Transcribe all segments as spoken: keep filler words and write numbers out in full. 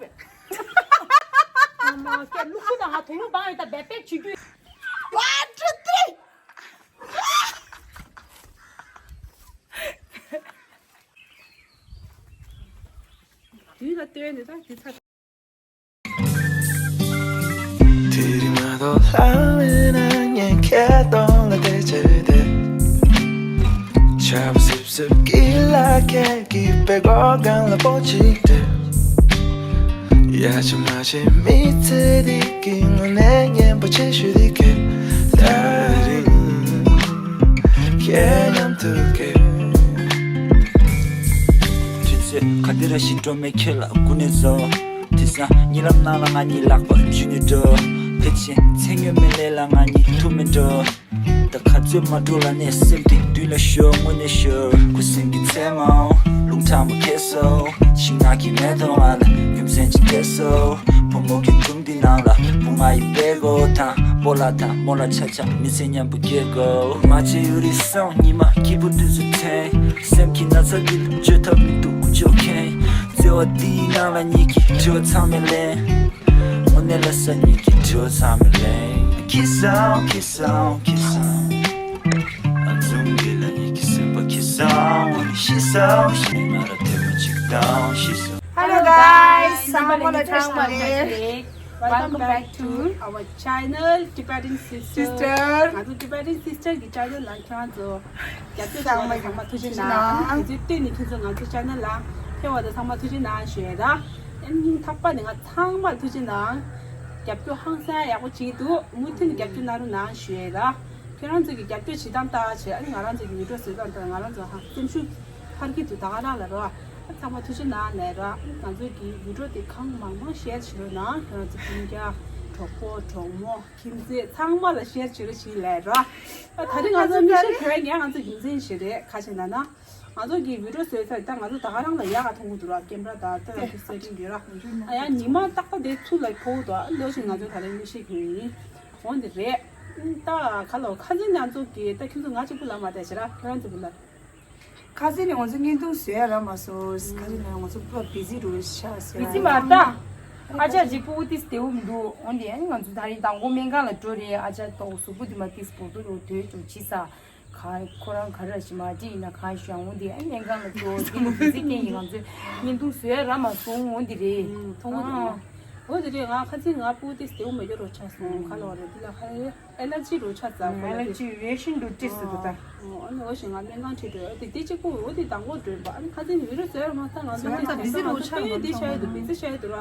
ཨ་མ་སྐད་ལུག་ཁུ་དང་ང་དུང་ལུག་བང་ཡོད་ད་བེ་པེག་བྱེད་རྒྱུ། One, two, three. དུས་ལ་ལྟོས་ནས་ད་དུས་ཚ། དེ་རིང་མ་གཏོགས་ལྷང་མེད་ན་ངས་ཁྱེད་གདོང་ལ་བལྟས་བྱས་བསྡད། ཆར་པ་སིབ་སིབ་ཀྱི་ལ་ཁད་ཀྱི་པད་གོག་སྒང་ལ་སྤོ་ཅིག་སྡོད། ཡ་ཆ་མ་ཆེ་མི་ཚེ་འདི་གི་དངོས་གནས་སྙན་པོ་ཆེ་ཤོས་འདི་གས། ད་རིང་ཁྱེད་མཉམ་དུ་གས། དུས་ཚོད་ག་དེ་ར་ཞིག་འགྲོ་མེད་ཁྱོད་ལ་སྐུ་ནས་བཟོ། དེ་སང་གཉིད་ལམ་ནང་ལ་ང་གཉིས་ལག་པ་འཇུས་ནས་འགྲོ། དེ་བཞིན་ཚེ་སྔོན་མའི་ལས་ལ་ང་གཉིས་ཐུག་མེད་འགྲོ། ད་ག་ཚོད་མ་འགྲོ་ལ་ནས་སེམས་དེ་མདུན་ལ་ཤོར་སྔོན་ནས་ཤོར། ཁུ་སིམ་གྱི་མཚན་མོ་རླུང་ཁྲ་མོ་ཁེ་སོ། ཤིང་ནགས་ཀྱི་མེ་ཏོག་ང་ལ་རྒྱུ་མཚན་ཅིག་སྐྱེས་སོ། བུ་མོ་གི་སྒྲུང་འདི་ནང་ལ་བུ་ང་ཡི་དཔེ་གོ་དང་སྤོ་ལགས་དང་རྨོ་ལགས་ཆ་ཆ་མི་ཚེ་མཉམ་པོ་སྐྱེལ་དགོས། མ་བྱེད་ཡུ་རི་སོང་ཉི་མ་སྐྱིད་པོ་དུས་སུ་འཐེན། སེམས་ཀྱི་ན་ཚ་འདི་ལ་བཅོས་ཐབས་མི་འདུག་བཅོས་མཁན། བརྩེ་བ་འདིའི་ནང་ལ་ཉིད་ཀྱི་དྲི་བ་ཚང་མས་ལན། དངོས་གནས་ལ་སང་ཉིད་ཀྱི་དྲི་བ་ཚང་མས་ལན། ཁྱི་སང་ཁྱི་སང་ཁྱི་སང་། ཨ་ཙུམ་གི་ལ་ཉིད་ཀྱི་སེམས་པ་ཁྱི་སང་། ཤི་སང་ཤི་ང་ར་དེ་མ་ཅིག་དང་ཤི་སང་། Hello guys, ཚང་མ་ལ་ཚང་མ་ལ། Welcome back to our channel, Tibetan Sister. Sister. ང་ཚོ་Tibetan Sister གི་channel ལ་ཁྱེད་རང་ཚོ་རྒྱབ་སྐྱོར་བྱས་པ་ཚང་མ་ཐུགས་རྗེ་གནང་། དེ་ཚོའི་སྟེང་ནས་ཁྱེད་ཚོ་ང་ཚོ་channel ལ་ཕེབས་པ་དང་ཚང་མ་ཐུགས་རྗེ་གནང་ཞུ་ཡས་ར། ཨ་ནི་སྙིང་ཐག་པ་ནས་ང་ཚང་མར་ཐུགས་རྗེ་གནང་། རྒྱབ་སྐྱོར་ཧང་སང་ཡག་པོ་བྱེད་འདུག་མུ་མཐུད་ནས་རྒྱབ་སྐྱོར་གནང་རོགས་གནང་ཞུ་ཡས་ར། ཁྱེད་རང་ཚོ་གི་རྒྱབ་སྐྱོར་བྱེད་སྟངས་ལྟ་བྱས། ཨ་ནི་ང་རང་ཚོ་གི་video བཟོ་སྟངས་ལྟ་ང་རང་ཚོ་ཧ་སེམས་ཤུགས་འཕར་གྱི་འདུག་ད་ག་རང་ལ་ར། ཨ་ཚང་མ་ཐུགས་རྗེ་གནང་ལབ་ར། ང་ཚོ་གི་video དེ་གང་མང་མང་share བྱེད་རོགས་གནང་། ཁྱེད་རང་ཚོ་སྤུན་ཀྱག་གྲོགས་པོ་གྲོགས་མོ་ཁྱིམ་མཚེས་ཚང་མ་ལ་share བྱེད་རོགས་བྱེད་ལབ་ར། ཨ་ད་རེས་ང་ཚོ་མི་ཤེས་གོ་ཡ་ང་ཚོ་རྒྱུ་མཚན་ཞིག་རེད། ག་ཅིག་ལབ་ན། ང་ཚོ་གི་video བཟོས་ཚར། ད་ང་ཚོ་ད་ག་རང་ལ་ཡག་ག་མཐོང་གི་འདུག་ར། camera དང་ད་ལྟ་གི་setting དེ་ར། ཨ་ཡ་ཉི་མ་ཏག་ཏག་དེ་ཚུར་ལ་ཕོག་འདུག་ཨ་འདི་བཞིན་ང་ཚོ་ད་རེས་མི་ཤེས་གོ་ཡིན། འོ་འདི་རེད། ད་ག་ལ་ཁ་སང་ང་ཚོ་གི་ད་ཁྱོད་ཚོ་ང་གཅིག་པུ་ལ་མ་བལྟས་བྱས་ར། ཁྱོད་རང་ཚོ་གི་ལ། ཁ་སང་ནས་ང་ཚོ་བརྙན་ཐུང་བཟོ་ཡ་རག་མ་སོང་། ཁ་སང་ནས་ང་ཚོ་པུ་ར་busy རུ་ཆགས་ཟེར། busy མ་རེད་ད། ཨ་ཅག་ཅིག་སྤུ་གུ་ཏིས་བདེ་པོ་མི་འདུག་འོན་ཏེ་ང་ཚོ་ད་རིང་མདང་དགོང་སྨན་ཁང་ལ་འགྲོ་རེད། ཨ་ཅག་ཏོག་གཟུགས་པོ་དེ་མ་ཏིས་བོར་དུ་རུ་དོད་ཅུ་ཅི་ས། ག་ཁོ་རང་ག་རེ་ཞིག་མ་བྲིས་ཡིན་ན་གང་ཞུ་ཡང་འོན་ཏེ་ཨ་སྨན་ཁང་ལ་འགྲོ་དེ་ནི་busy རྐྱེན་ཡིན། ང་ཚོ་བརྙན་ཐུང་བཟོ་ཡ་རག་མ་སོང་། འོན་ཏེ་རེད། མཐོང་གི་འདུག་འོ་དེ་རེད། ང་ཁ་སང་ང་སྤུ་གུ་ཏིས་བདེ་པོ་མེད་རྒྱུ་རུ་ཆགས་སོང་། ག་ལ་བ་རེད་འདི་ལ་ཁ་རེ། allergy རུ་ཆགས་ཙང་ཁོ་ལ་དེ། allergy reaction འདུག་ཅེས་ཟེར་འདུག་ད། ཨོ་ཨ་ནི་འོ་ཞིག་ང་སྨན་ཁང་ཁྲིད་འགྲོ་ཡོད་དེ་དེ་གཅིག་པུ་འོ་དེ་དང་པོ་འགྲོས་པ། ཨ་ནི་ཁ་སང་ནི་video བཟོས་ར་མ་ས་ང་ཚོ་ང་ཚོ་ད་busy རུ་ཆགས། ང་ཚོ་དཔེ་དེ་ཆགས་ཡོད་འདུག busy ཆགས་ཡོད་འདུག་ར།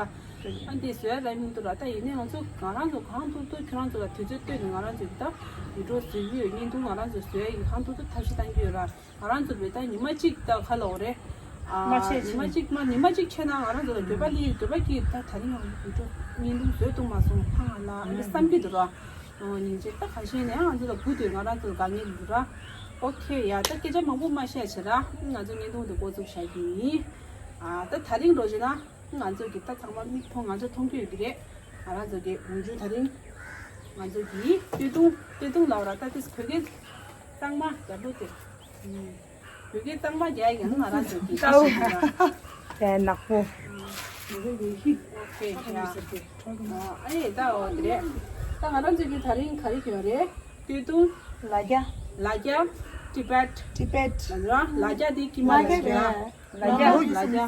ཨ་ནི་དེ་བཟོས་ར་མི་འདུག་ར། ད་ཡིན་ནའི་ང་ཚོ་ང་རང་ཚོ་གང་ཐུབ་ཐུབ་ཁྱོད་རང་ཚོ་ལ་དུས་ཚོད་བཏོན་ནས་ང་རང་ཚོ་ད་video བཟོས་ཡོད། བརྙན་ཐུང་ང་རང་ཚོ་བཟོས་ཡོད། གང་ཐུབ་ཐུབ་ཐབས་ཤེས་བཏང་གི་ཡོད་ར། ང་རང་ཚོ་བོད་ད་ཉི་མ་གཅིག་ད་ག་ལ་འོ་རེད། ཨ་མ་ཆད་ཉི་མ་གཅིག་མ་ཉི་མ་གཅིག་ཆད་ན་ང་རང་ཚོ་ལ་འགྱོད་པ་སླེབས། འགྱོད་པ་སྐྱེས། ད་ད་རིང་ཡང་བི་ཌིའོ་བརྙན་ཐུང་བཟོས་ཐུབ་མ་སོང་ཧ་ལ་ཨ་ནི་བསམ་གྱི་འདུག་ར། ཨོ་སྙིང་རྗེ། ད་ཁ་ཤས་ནས་ང་ཚོ་ལ་སྒུག་དུས་ང་རང་ཚོ་ལ་དཀའ་ངལ་འདུག་ར། ཨོ་ཁེ་ཡ། ད་སྐད་ཆ་མང་པོ་མ་བཤད་བྱས་ར། ང་ཚོ་བརྙན་ཐུང་འདི་འགོ་བཙུགས་བྱ་གི་ཡིན། ཨ་ད་ད་རིང་རོ་བྱས་ན་ང་ཚོ་གི་ད་ཚང་མ་མིག་མཐོང་ང་ཚོ་མཐོང་གི་ཡོད་ཀྱི་རེད། ང་རང་ཚོ་གི་འོག་འཇུག་ད་རིང་ང་ཚོ་གི་སྟོད་ཐུང་སྟོད་ཐུང་ལབ་ར། ད་དེ་བོད་སྐད་གཙང་མ་རྒྱབ་ལོགས་དེ། བོད་སྐད་གཙང་མ་རྒྱག་ཡིན་ན་ང་རང་ཚོ་གི་ཁ་ཤས་ཡིན་ན། དེ་ནག་པོ། ཨོ་ཁེ་ཡ། ཨ་ཡེ་ད་འོ་དེ་རེད། ད་ང་རང་ཚོ་གི་ད་རིང་ག་རེ་གྱོན་རེད། སྟོད་ཐུང་། ལ་རྒྱ། ལ་རྒྱ། Tibet། Tibet། ལ་རྒྱ་དེ་ཀྱི་མ་ལ་རྒྱ། ལ་རྒྱ། ལ་རྒྱ། ལ་རྒྱ།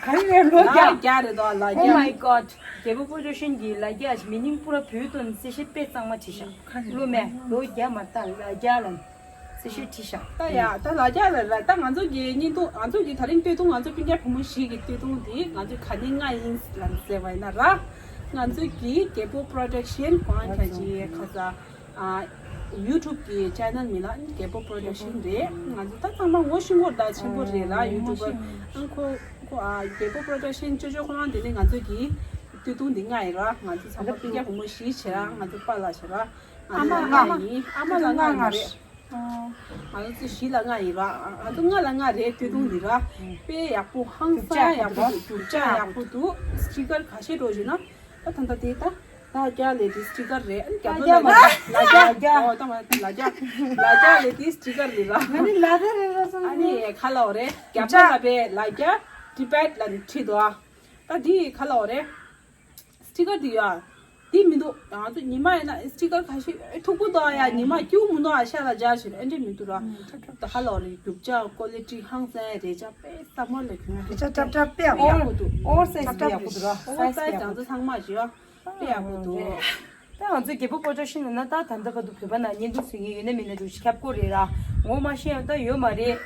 ག་རེ་རེད་ལོ་རྒྱ། ལ་རྒྱ་རེད་དོ་ལ་རྒྱ། Oh my god། རྒྱལ་པོ་པོ་ཊོ་ཤིན་གྱི་ལ་རྒྱ་མི་ནིང་པུ་ར་བོད་དོན་གསལ་བཤད་དཔེ་གཙང་མ་བྲིས་ཤག་ལོ་མེ་ལོ་རྒྱ་མ་ད་ལ་རྒྱ་ལ། གསལ་བཤད་བྲིས་ཤག་ད་ཡ་ད་ལ་རྒྱ་ལ་ལ་ད་ང་ཚོ་གི་བརྙན་ཐུང་ང་ཚོ་གི་ད་རིང་སྟོད་ཐུང་ང་ཚོ་སྤུན་ཀྱག་བུ་མོ་བཞི་གི་སྟོད་ཐུང་འདི་ང་ཚོ་ག་ནས་མངགས་ཡིན་ལབ་ཟེར་བ་ཡིན་ན་ར། ང་ཚོ་གི་རྒྱལ་པོ་པོ་རོ་ཌག་ཤན་ཁོང་རང་ཁྱེད་ཀྱི་ཁ་ས་ཨ་ཡུ་ཊུབ་གི་ཆེ་ནལ་མིང་ལ་རྒྱལ་པོ་པོ་རོ་ཌག་ཤན་རེད། ང་ཚོ་ད་ཚང་མ་ངོ་ཤེས་ཀྱི་ཡོད་རེད་ད་ཆེན་པོ་རེད་ར་ཡུ་ཊུབ་པར། ཨ་ཁོ་ཁོ་ཨ་རྒྱལ་པོ་པོ་རོ་ཌག་ཤན་ཅོ་ཅོ་ཁོ་རང་དེ་ནས་ང་ཚོ་གི་སྟོད་ཐུང་འདི་མངགས་ཡིན་ར། ང་ཚོ་ཚང་མ་སྤུན་ཀྱག་བུ་མོ་བཞི་བྱས་ར་ང་ཚོ་པཱ་ལགས་བྱས་ར། ཨ་མ་ལགས་མངགས་ཡིན། ཨ་མ་ལགས་མངགས་ཡིན་རེད། ང་ཚོ་བཞི་ལ་མངགས་ཡིན་ར། ང་ཚོ་ལྔ་ལ་ལྔ་རེད་སྟོད་ཐུང་འདི་ར། དཔེ་ཡག་པོ་ཧང་སང་ཡག་པོ་འདུག་རྒྱུག་ཆ་ཡག་པོ་འདུག་སི་ཊི་ཀར་ག་ཤེད་འགྲོ་བཞིན་ན། ད་ད་ལྟ་དེ་ད་ལ་རྒྱ་ལས་དེ་སི་ཊི་ཀར་རེད། ཨ་ནི་རྒྱབ་ལོགས་ལ་ལ་རྒྱ། ལ་རྒྱ། ཨོ་ད་མ་ལ་རྒྱ། ལ་རྒྱ་ལས་དེ་སི་ཊི་ཀར་རེད་ར། ང་ནི་ལ་རྒྱ་རེད་ར་སོང་། ཨ་ནི་ཁ་ལ་འོ་རེད། རྒྱབ་ལོགས་ལ་བས་ལ་རྒྱ་ཊི་བེཊ་ལ་ནི་བྲིས་འདུག་ཨ། ད་འདི་ག་ལ་བ་རེད། སི་ཊི་ཀར་འདི་ཡ། འདི་མི་འདུག་ང་ཚོ་ཉི་མ་ཡིན་ན་སི་ཊི་ཀར་ཁ་ཤས་མཐུག་པོ་འདུག་ཡ། ཉི་མ་སྐྱིད་པོ་མི་འདུག་ཨ་ཤ་ལ་སྦྱར་ཞིག་ཨེ་འདྲས་མི་འདུག་ར། ད་ཧ་ལོ་རེད། རྒྱུ་ཆ་ཀོ་ལི་ཊི་ཧང་སང་རེད་ཆ་དཔེ་ས་མོ་ལ་གྱོན་ཡ་རེད། ཆ་ཀྲབ་ཀྲབ་དཔེ་ཡག་པོ་འདུག་ཨོ་ཝར་སའིཛ་དཔེ་ཡག་པོ་འདུག་ར། ཨོ་ཝར་སའིཛ་ང་ཚོ་ཚང་མ་ཞིག་ཡ། དཔེ་ཡག་པོ་འདུག་ད་ང་ཚོའི་རྒྱལ་པོ་པོ་ཏྲོ་ཤི་ན་ད་ད་ལྟ་བར་དུ་བོད་པ་ནང་བརྙན་ཐུང་བཟོ་མཁན་ཡོད་ན་མེད་ན་འདྲ་ཞིག་ཁྱབ་ཀྱི་རེད་ར། ངོ་མ་ཤེས་ཡང་ད་ཡོད་མ་རེད།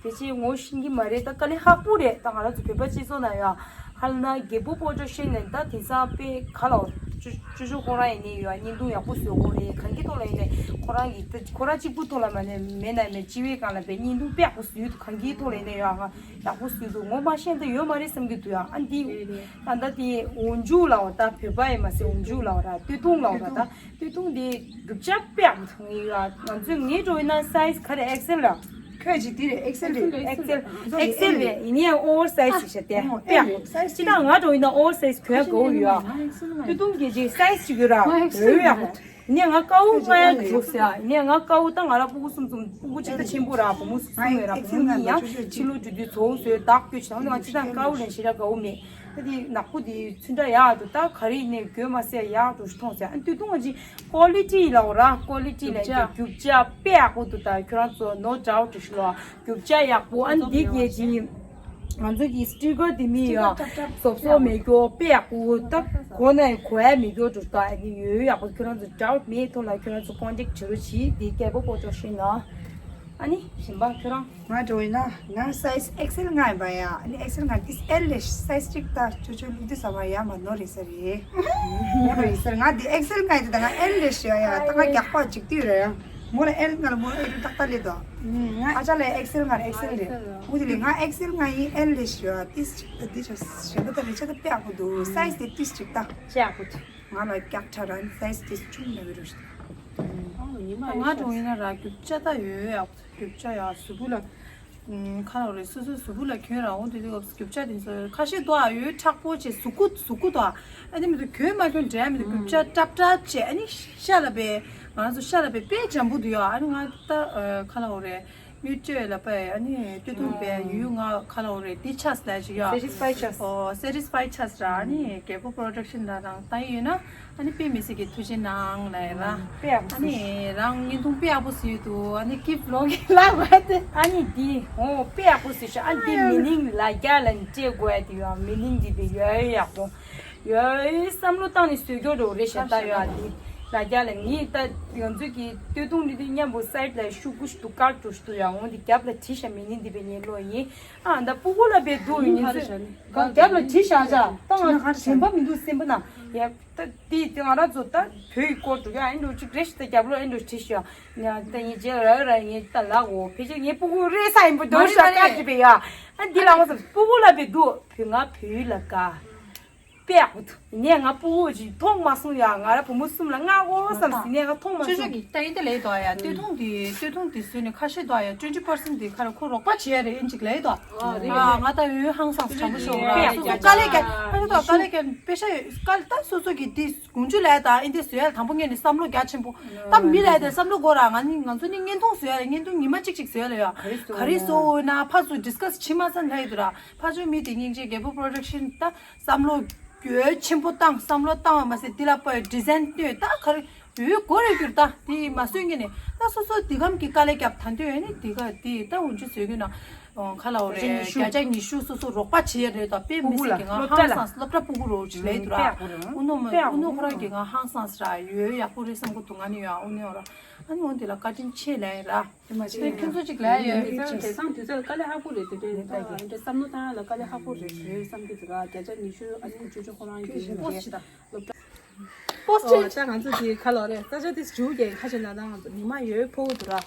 དེ་ཅི་ངོ་ཤེས་ཀྱི་མ་རེད། ད་དཀའ་ལས་ཁག་པོ་རེད། ད་ང་རང་ཚོ་བོད་པ་སྤྱི་ཚོགས་ནང་ཡང་ཧ་ལ་ན་རྒྱལ་པོ་པོ་ཏྲོ་ཤི་ན་ད་དེང་སང་དཔེ་ག་ལ་ཅོ་ཅོ་ཅོ་ཁོ་རང་ཡིན་ནའི་ཡོད་བརྙན་ཐུང་ཡག་པོ་བཟོ་གི་རེད། གང་གི་ཐོག་ལ་ཡིན་ནའི་ཁོ་རང་གི་ད་ཁོ་རང་གཅིག་པུ་ཐོག་ལ་མ་ནས་མེད་ན་མེད་སྤྱི་བའི་སྒང་ལ་དཔེ་བརྙན་ཐུང་དཔེ་ཡག་པོ་བཟོས་འདུག་གང་གི་ཐོག་ལ་ཡིན་ནའི་ཡོད་ང་ཡག་པོ་བཟོས་འདུག་ངོ་མ་ཤེས་ད་ཡོད་མ་རེད་བསམ་གྱི་འདུག་ཡ། ཨ་འདི་ད་ད་དེ་འོག་འཇུག་ལ་བ་ད་བོད་པ་ཡིན་མ་ཟད་འོག་འཇུག་ལ་བ་ར་སྟོད་ཐུང་ལ་བ་ར་ད་སྟོད་ཐུང་དེ་རྒྱུ་ཆ་དཔེ་ཡག་པོ་མཐོང་གི་ཡོད། ང་ཚོས་ངའི་འགྲོ་ཡིན་ན་སའིཛ་ག་རེ་ཨེག་སེལ་ལ། ཁྱོད་ཀྱི་དེ་རེད་ཨེག་སེལ་རེད། ཨེག་སེལ་ཨེག་སེལ་རེད། ཡིན་ནའི་ཨོ་ཝར་སའིཛ་ཞིག་བྱས་ཏེ་དཔེ་ཡག་པོ་སའིཛ་ཅི་ད་ང་འགྲོ་ཡིན་ན་ཨོ་ཝར་སའིཛ་གྱོན་དགའ་བོ་ཡོད། སྟོད་ཐུང་གི་ཅིག་སའིཛ་ཅིག་ཡོད་ར་འོ་ཡག་པོ། ཡིན་ནའི་ང་དཀར་པོ་ང་ཡང་འགྲོ་ཟེར་ཡ། ཡིན་ནའི་ང་དཀར་པོ་ད་ང་ར་སྤུ་གུ་གསུམ་གསུམ་སྤུ་གུ་གཅིག་ད་ཆེན་པོ་ར་བུ་མོ་གསུམ་ཡོད་ར། བུ་མོ་གཉིས་ཡང་ཕྱི་ལོགས་འགྲོ་དུས་ཚོགས་ཟོས་བདག་སྐྱོ་ཆེ་ད་ང་ཅི་ད་དཀར་པོ་ལེན་ཞེ་དྲག་དགའ་བོ་མེད། ད་དེ་ནག་པོ་དེ་ཚོན་ཁྲ་ཡག་འགྲོ་ད་ག་རེ་ཡིན་ནའི་གྱོན་མ་ཟེར་ཡག་འགྲོ་ཞིག་མཐོང་ཟེར། ཨ་སྟོད་ཐུང་ང་ཅི་ཀོ་ལི་ཊི་ལ་འོ་ར་ཀོ་ལི་ཊི་ལ་རྒྱུ་ཆ་དཔེ་ཡག་པོ་འདུག་ད་ཁྱོད་རང་ཚོ་ནོ་ཌའུཊ་ཞུ་ལོ། རྒྱུ་ཆ་ཡག་པོ་ཨ་འདི་གས་ཅི་ང་ཚོ་གི་སི་ཊི་ཀར་དེ་མི་ཡ་སོབ་སོབ་མེད་རྒྱུ་དཔེ་ཡག་པོ་ད་གོ་ན་གོ་ཡ་མེད་རྒྱུ་འགྲོ་ད་ཨ་ནི་ཡོད་ཡག་པོ་ཁྱོད་རང་ཚོ་ཌའུཊ་མེད་ཐོག་ལ་ཁྱོད་རང་ཚོ་ཀོན་ཊེག་བྱེད་རོགས་གྱིས། དེ་རྒྱལ་པོ་པོ་ཏྲོ་ཤི་ན་ཨ་ནི་གཞན་པ་ཁྱོད་རང་། ང་འགྲོ་ཡིན་ན་ང་སའིཛ་ཨེག་སེལ་ལྔ་ཡིན་པ་ཡ། ཨ་ནི་ཨེག་སེལ་ལྔ་དེ་ཨེལ་ལས་སའིཛ་གཅིག་ད་ཅོ་ཅོ་ལུག་དུས་ཟ་བ་ཡ་མ་ནོར་རེད་ས་རེད། ངོ་རེད་ཟེར་ང་དེ་ཨེག་སེལ་ལྔ་ཡིན་ད་ང་ཨེལ་ལས་ཞུ་ཡ་ད་ང་རྒྱགས་པ་གཅིག་དུས་རེད་ཡ། མོ་ལ་ཨེལ་ལྔ་ལ་མོ་ལ་ཨེ་རུ་ཏག་ཏག་ལེ་དོ། ང་ཨ་ཅག་ལ་ཨེག་སེལ་ལྔ་རེད་ཨེག་སེལ་རེད། འོ་དེ་ལས་ང་ཨེག་སེལ་ལྔ་ཡིན་ཨེལ་ལས་ཞུ་ཡ་དེ་ཅིག་ད་དེ་ཅོ་ཞེ་པོ་ད་རེད་ཆ་ད་དཔེ་ཡག་པོ་འདུག་སའིཛ་དེ་དུས་གཅིག་ད་ཅེ་ཡག་པོ་འདུག་ང་ལ་རྒྱགས་ཁྲ་ར་སའིཛ་དེ་ཆུང་ཡ་བི་རུ་ཞིག་ད་ང་འགྲོ་ཡིན་ན་ར་རྒྱུ་ཆ་ད་ཡོད་ཡག་པོ་རྒྱུ་ཆ་ཡག་གཟུགས་པོ་ལ། ཁ་ལག་རེད་སོ་སོའི་གཟུགས་པོ་ལ་གྱོན་རང་འོང་དུས་དུས་སྐབས་རྒྱུ་ཆ་དེ་ཚོ་ཁ་ཤས་དོ་ཨ་ཡོད་མཁྲེགས་པོ་བྱས་གཟུགས་སྐུ་གཟུགས་སྐུ་དོ་ཨ་ནི་མི་འདུག་གྱོན་མ་གྱོན་འབྲེལ་མི་འདུག་རྒྱུ་ཆ་ཀྲབ་ཀྲབ་བྱས་ཨ་ནི་ཤ་ལ་པའི་ང་རང་ཚོ་ཤ་ལ་པའི་དཔེ་འཇམ་པོ་འདུག་ཡ། ཨ་ནི་ང་ད་ཁ་ལག་རེད་མྱུར་སྤྱོད་ལ་པའི་ཨ་ནི་སྟོད་ཐུང་པའི་ཡུལ་ང་ཁ་ལག་རེད་འདི་ཆགས་ལ་ཞིག་ཡ་སེ་ཊིས་ཕའི་ཆགས། ཨོ་སེ་ཊིས་ཕའི་ཆགས་ར་ཨ་ནི་རྒྱལ་པོ་པོ་རོ་ཌག་ཤན་ལ་རང་ད་ཡིན་ཡོད་ན། ཨ་ནི་དཔེ་མི་སྲིད་ཀྱི་ཐུགས་རྗེ་གནང་ལབ་ཡ་ལ། དཔེ་ཡག་པོ་ཨ་ནི་རང་བརྙན་ཐུང་དཔེ་ཡག་པོ་བཟོས་འདུག་ཨ་ནི་ཀིབ་བི་ལོག་གིང་ལབ་དགོས་ཏེ། ཨ་ནི་འདི་འོ་དཔེ་ཡག་པོ་བཟོས་ཤག་ཨ་འདི་མི་ནིང་ལ་རྒྱ་ལ་འདྲེས་དགོས་ཡ་དེ་ཡོད་མི་ནིང་འདི་དཔེ་ཡོད་ཡག་པོ་ཡོད་བསམ་བློ་བཏང་ནས་བཟོས་རྒྱུ་འགྲོ་རེད་ཤག་ད་ཡོད་འདི་ལ་རྒྱ་ལ་ངས་ད་ང་ཚོས་ཀྱི་སྟོད་ཐུང་འདི་དུས་མཉམ་པོ་སའིཌ་ལ་ཤུག་གུ་ཤུ་དཀར་གྲུ་ཤུ་ཡ་འོང་འདི་རྒྱབ་ལ་བྲིས་ཤག་མི་ནིང་འདི་དཔེ་ངའི་བློ་ཡིན། ཨ་ད་སྤུ་གུ་ལ་དཔེ་འདུག་ཡིན་ཚོད་རྒྱབ་ལ་བྲིས་ཤག་ཤག་ད་ང་དྲན་པ་མི་འདུག་སེམས་པ་ན་ཡ། ད་དེ་དེ་ང་རང་ཚོ་ད་བོད་ཡིག་སྐོར་འགྲོ་ཡ་ཨེ་འགྲོ་ཅིག་རེ་ཞིག་ད་རྒྱབ་ལོགས་ཨེ་འགྲོ་བྲིས་ཤག་ཡ་ད་ངས་རྗེས་ལ་ར་ངས་ད་ལབ་འོ་ཕལ་ཆེར་ངའི་སྤུ་གུ་རེད་ས་ཡིན་པ་འདོར་ཤག་བཀའ་དྲིན་པས་ཡ། ཨ་འདི་ལ་ང་ཚོ་སྤུ་གུ་ལ་དཔེ་འདུག་བོད་ང་བོད་ཡིག་ལ་དགའ། དཔེ་ཡག་པོ་འདུག་ངས་ང་སྤུ་གུ་ཅིག་མཐོང་མ་སོང་ཡ། ང་ར་བུ་མོ་གསུམ་ལ་མངགས་འོ་བསམ་ཟིན་ནས་ང་མཐོང་མ་ཅོ་ཅོ་སོང་། གི་ད་ཡིན་ད་ལས་དོ་ཡ་སྟོད་ཐུང་དེ་སྟོད་ཐུང་དེ་བཟོས་ནས་ཁ་ཤས་དོ་ཡ་ཊུ་ཝེན་ཊི་པར་སེན་ཊི་དེ་ཁ་ར་ཁོ་རོགས་པ་བྱེད་ཡ་རེད་ཨིན་ཅིག་ལས་དོ། ཨ་ང་ད་འོ་ཧང་སངས་དྲང་པོ་ཤོད་ར་སོ་སོ་དཀའ་ལས་རྒྱག་ཁ་ཤས་དོ་དཀའ་ལས་རྒྱག་པེ་ཤ་ཡོད་དཀའ་ལས་ད་སོ་སོ་གི་དེ་དགུང་ཆུ་ལས་དང་ཨིན་དེ་བཟོས་ཡ་དང་པོ་ངས་ནི་བསམ་བློ་རྒྱ་ཆེན་པོ་ད་མི་ལས་དེ་བསམ་བློ་དགོས་ར། ང་ནི་ང་ཚོ་ནི་བརྙན་ཐུང་བཟོས་ཡ་རེད་བརྙན་ཐུང་ཉི་མ་གཅིག་གཅིག་བཟོས་ཡ་ལ་ཡ་ག་རེ་བཟོ་འོ་ན་ཕར་ཚུར་ཌིས་ཀ་སི་བྱེད་མ་ཚར་ལྷ་ཡི་དུ་ར། ཕར་ཚུར་མི་དེ་སྙིང་རྗེ་རྒྱལ་པོ་པོ་རོ་ཌག་ཤན་ད་བསམ་བློ་ཡོད་ཆེན་པོ་བཏང་བསམ་བློ་བཏང་བ་མ་ཟད་འདི་ལ་པའི་ཌི་ཛའིན་སྟོན་ད་ག་རེ་ཡོད་དགོས་རེད་གྱུར་ད་དེ་མ་སོན་གྱི་ནས་ད་སོ་སོ་དེ་གམ་གྱི་དཀའ་ལས་རྒྱབ་ད་འདོད་ཡོད་ནི་དེ་ག་དེ་ད་འུན་ཆུ་བཟོས་གྱུར་ན་ཁ་ལ་འོ་རེད་བརྒྱ་ཆ་ཉི་ཤུ་སོ་སོ་རོགས་པ་བྱེད་ཡ་རེད་ད་དཔེ་མི་སྲིད་ཀྱི་ང་ཧང་སངས་སློབ་གྲྭ་སྤུ་གུ་རོགས་ཅིག་ལས་དུ་ར་ཨུ་ནོ་མ་ཨུ་ནོ་ཁོ་རང་གི་ང་ཧང་སངས་ར་ཡོད་ཡག་པོ་རེད་བསམ་གི་འདུག་ང་ནི་ཡོད་ཨུ་ནོ་ར་ཨ་ནི་འོ་འདི་ལ་བཀའ་དྲིན་ཆེ་ལས་ར། དེ་མ་བྱས་ཁྱོད་ཚོ་ཅིག་ལས་ཡོད། དེ་སང་དུས་ཚོད་ལ་དཀའ་ལས་ཁག་པོ་རེད་དེ་འདྲའི་ད་འདྲ་བསམ་བློ་བཏང་ཡ་ལ་དཀའ་ལས་ཁག་པོ་རེད་རེད་བསམ་གྱི་འདུག་ག་བརྒྱ་ཆ་ཉི་ཤུ་ཨ་ནི་ཅོ་ཅོ་ཁོ་རང་གི་པོ་སི་ཊི་ད་སློབ་གྲྭ་པོ་སི་ཊི་ད་ང་ཚོ་གི་ཁ་ལོ་རེད་ས་ཆ་ཏིས་ཇུ་གི་ཁ་ཆེ་ན་ད་ང་ཚོ་ཉི་མ་ཡོད་ཕོ་བོ་འདུག་ར།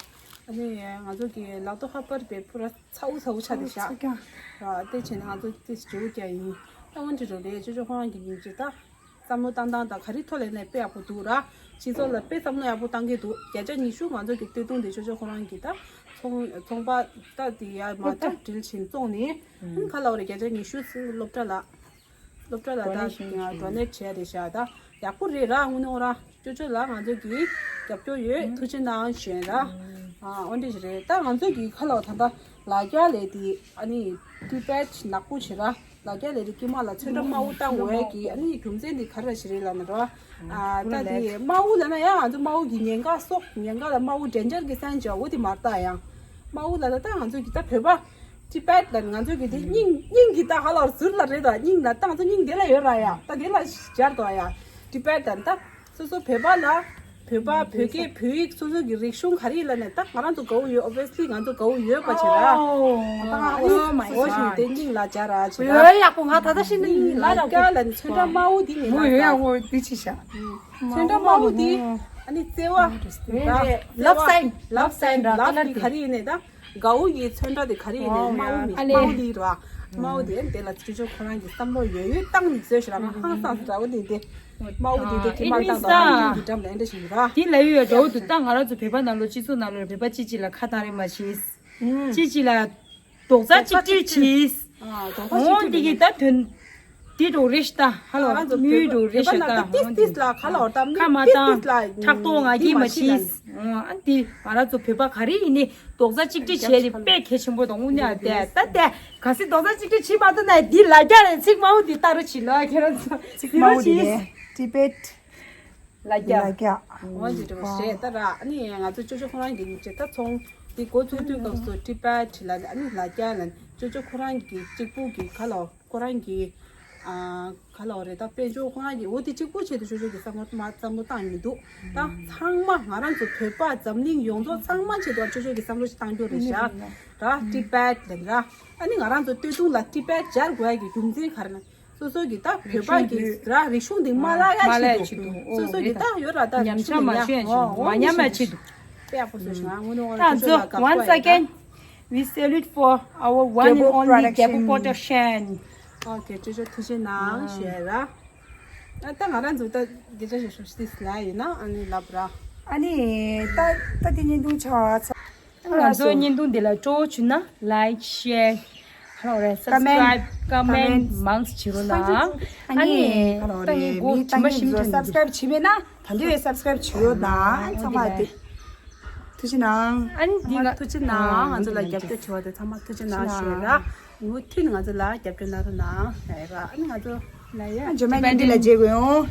ཨ་ནི་ང་ཚོ་གི་ལག་ཏོ་ཧ་པར་པའི་ཕུ་ར་ཚ་བོ་ཚ་བོ་ཆ་དེ་ཤ་ར་དེ་བྱས་ན་ང་ཚོ་ཏིས་ཇུ་གི་ཡིན་ད་འོན་ཏེ་རོ་རེད་ཅོ་ཅོ་ཁོ་རང་གི་ཉིན་གཅིག་ད། བསམ་བློ་བཏང་སྟངས་དང་ག་རེ་ཐོག་ལ་ནས་དཔེ་ཡག་པོ་འདུག་ར། སྤྱི་ཚོགས་ལ་དཔེ་བསམ་བློ་ཡག་པོ་བཏང་གི་འདུག་བརྒྱ་ཆ་ཉི་ཤུ་ང་ཚོ་གི་སྟོད་ཐུང་དེ་ཆོ་ཆོ་ཁོ་རང་གི་ད་ཚོང་ཚོང་པ་ད་དེ་ཡ་མ་ཐབས་བྲིལ་ཕྱིན་བཙོང་ནས་ཨ་ནི་ག་ལ་བ་རེད་བརྒྱ་ཆ་ཉི་ཤུ་སློབ་གྲྭ་ལ་སློབ་གྲྭ་ལ་ད་ཌོ་ནེཊ་བྱས་རེད་ཤག་ད་ཡག་པོ་རེད་ར་དངོས་གནས་ར་ཅོ་ཅོ་ལ་ང་ཚོ་གི་རྒྱབ་སྐྱོར་ཡོད་ཐུགས་རྗེ་གནང་ཞུ་ཡ་ར། ཨ་འོན་ཏེ་ཞིག་རེད་ད་ང་ཚོ་གི་ག་ལ་བ་ད་ད་ལ་རྒྱ་ལས་དེ་ཨ་ནི་ཊི་པེཊ་ནག་པོ་བྱེད་ར། ལ་རྒྱ་ལས་རིགས་དཀྱུས་མ་ལ་ཚོན་ཁྲ་དམར་པོ་བཏང་དགོས་ཀྱི་ཨ་ནི་རྒྱུ་མཚན་འདི་ག་རེ་ཞིག་རེད་ལབ་ན་རོ། ཨ་ད་དེ་དམར་པོ་ལབ་ན་ཡང་ང་ཚོ་དམར་པོ་གི་ཉེན་ཁ་སོགས་ཉེན་ཁ་ལ་དམར་པོ་ཌེན་ཇར་གི་སན་ཅོ་འོ་དེ་མར་ལྟ་ཡང་། དམར་པོ་ལབ་ན་ད་ང་ཚོ་གི་ད་བོད་པ་ཊི་བེཊ་ལ་ང་ཚོ་གི་དེ་སྙིང་སྙིང་གི་ད་ཧ་ལོར་ཟུར་ལ་རེད་ད་སྙིང་ལ་ད་ང་ཚོ་སྙིང་དེ་ལ་ཡོད་ར་ཡ་ད་དེ་ལ་སྦྱར་དོ་ཡ་ཊི་བེཊ་ལ་ད། སོ་སོ་བོད་པ་ལ་བོད་པ་བོད་སྐད་བོད་ཡིག་སོ་སོ་གི་རིག་གཞུང་ག་རེ་ཡིན་ལབ་ནས་ད་ང་རང་ཚོ་དགའ་བོ་ཡོད། ཨོ་བི་ཡས་ལི་ང་ཚོ་དགའ་བོ་ཡོད་པ་བྱེད་ར། ད་ང་ཨོ་མའི་འོ་ཞིག་དེ་སྙིང་ལ་སྦྱར་ར་བྱེད་ར། ཡོད་ཡག་པོ་ང་ད་ལྟ་ཤི་ནི་ལ་རག་པོ་ལ་ནི་ཚོན་ཁྲ་དམར་པོ་དེ་ནི་མོ་ཡོད་ཡག་པོ་དེ་ཅི་ཤ། ཚོན་ཁྲ་དམར་པོ་དེ་ཨ་ནི་བརྩེ་བ་ལབ་སའིན་ལབ་སའིན་ར་ཀ་ལར་དེ་ག་རེ་ཡིན་ནས་ད། དགའ་བོ་ཡི་ཚོན་ཁྲ་དེ་ག་རེ་ཡིན་ནའི་དམར་པོ་ནི་ཨ་ལེ། དམར་པོ་དེ་རེད་བ། དམར་པོ་དེ་དེ་ལ་ཅོ་ཅོ་ཁོ་རང་གི་བསམ་བློ་ཡོད་ཡོད་བཏང་ནས་བཟོས་ཤག་ར་ང་ཧང་སངས་སུ་འདྲ་བོ་དེ་དེ་དམར་པོ་དེ་དེ་དེ་མ་བཏང་དང་ཨ་ནི་གི་འགྲམ་ལ་འདྲ་ཞིག་ར། དེ་ལ་ཡོད་ཡོད་འདྲ་བོ་འདུག་ད་ང་རང་ཚོ་བོད་པ་ནང་ལོགས་སྤྱི་ཚོགས་ནང་ལོགས་བོད་པ་གཅིག་གཅིག་ལ་ཁ་བཏང་རེ་མ་བྱེད། གཅིག་གཅིག་ལ་རྡོག་རྩ་གཅིག་སྒྲིལ་བྱེད། འོ་འདི་གི་ད་དོན། འདི་འགྲོ་རེ་ཤ་ད་ཧ་ལོ་ང་ཚོ་མིའི་འགྲོ་རེ་ཤ་ད་ཧོ་འདི་ཁ་མ་བཏང་ཁྲག་ཏོ་ང་གིས་མ་བྱིས། ཨ་འདི་ང་རང་ཚོ་བོད་པ་ག་རེ་ཡིན་ནི་རྡོག་རྩ་གཅིག་སྒྲིལ་བྱས་ཏེ་དཔེ་གལ་ཆེན་པོ་དང་དངོས་གནས་ཨ་དེ་ད་དེ་ག་སྲིད་རྡོག་རྩ་གཅིག་སྒྲིལ་བྱེད་མ་ཐུབ་ན་འདི་ལ་རྒྱ་རེད་ཚིག་མ་འོ་འདི་ལྟ་རུ་བྱིས་ལ་ཁྱེད་རང་ཚོ་ཚིག་མ་འོ་འདི་རེད་ཊི་བེཊ་ལ་རྒྱ་ལ་རྒྱ། འོ་འདི་འགྲོ་བ་རེད་ད་ར་ཨ་ནི་ང་ཚོ་ཅོ་ཅོ་ཁོ་རང་གི་ཅེ་ད་ཚོང་འདི་འགོ་བཙུགས་དུས་སྐབས་སུ་ཊི་བེཊ་ལ་ཨ་ནི་ལ་རྒྱ་ལ་ཅོ་ཅོ་ཁོ་རང་གི་གཅིག་པུ་གི་ཁ་ལོ། ཁོ་རང་གི་ཨ་ག་ལ་བ་རེད་ད་དཔལ་འབྱོར་ཁོ་རང་གི་འོ་དེ་གཅིག་པུ་ཆེད་དུ་ཅོ་ཅོ་གི་བསམ་བློ་མ་བསམ་བློ་བཏང་མི་འདུག་ད་ཚང་མ་ང་རང་ཚོ་བོད་པ་འཛམ་གླིང་ཡོངས་རྫོགས་ཚང་མ་ཆེད་དུ་ཅོ་ཅོ་གི་བསམ་བློ་ཞིག་བཏང་རྒྱུ་རེད་ཤག་ར་ཊི་བེཊ་ལབ་ར་ཨ་ནི་ང་རང་ཚོ་སྟོད་ཐུང་ལ་ཊི་བེཊ་སྦྱར་དགོས་ཡ་གི་རྒྱུ་མཚན་ག་རེ་ན་སོ་སོ་གི་ད་བོད་པ་གི་ར་རིག་གཞུང་འདི་མ་བརླག་ཡ་ཆེད་དུ་སོ་སོ་གི་ད་ཡོད་ར་ད་རིག་གཞུང་འདི་ཉམས་ཆག་མ་ཤོད་ཡ་ཆེད་དུ་མ་ཉམས་ཡ་ཆེད་དུ། དཔེ་ཡག་པོ་བཟོས་ཤག་ང་དངོས་གནས་ང་ཚོ་ཅོ་ཅོ་ལ་དགའ་པོ་ཡིན་ད། We salute for our one and only Gyapo Production. ཨོ་ཁེ་ཅོ་ཅོ་ཐུགས་རྗེ་གནང་ཞུ་ཡ་ར། ཨ་ད་ང་རང་ཚོ་ད་དགེ་ཆ་ཞིག་ཞུ་ཤི་ལ་ཡིན་ན་ཨ་ནི་ལབ་ར། ཨ་ནི་ད་ད་དེ་ཉིན་དུ་ཆ་ཚ། ང་ཚོ་བརྙན་ཐུང་འདི་ལ་སྤྲོ་བོ་བྱུང་ན་like, share, ཧ་ལོ་རེད་Comment. Subscribe, comment Comments. མང་ཙམ་བྱེད་རོགས་གནང་། ཨ་ནི་ད་ངས་གོ་ཇི་མ་ཤི་མ་ཤི་མ་ཤི་Subscribe་བྱས་མེད་ན་ད་འདི་བས་Subscribe་བྱེད་རོགས་གནང་ཨ་ནི་ཚང་མ་དེ། ཐུགས་རྗེ་གནང་། ཨ་ནི་འདི་ང་ཐུགས་རྗེ་གནང་ང་ཚོ་ལ་རྒྱབ་སྐྱོར་བྱེད་པ་དེ་ཚང་མ་ཐུགས་རྗེ་གནང་ཞུ་ཡ་ར། མུ་མཐུད་ནས་ང་ཚོ་ལ་རྒྱབ་སྐྱོར་གནང་རོགས་གནང་ཡ་ར། ཨ་ནི་ང་ཚོ་ལ་ཡ་ཇོ་མན་འདི་ལ་མཇལ་དགོས་ཡོང་།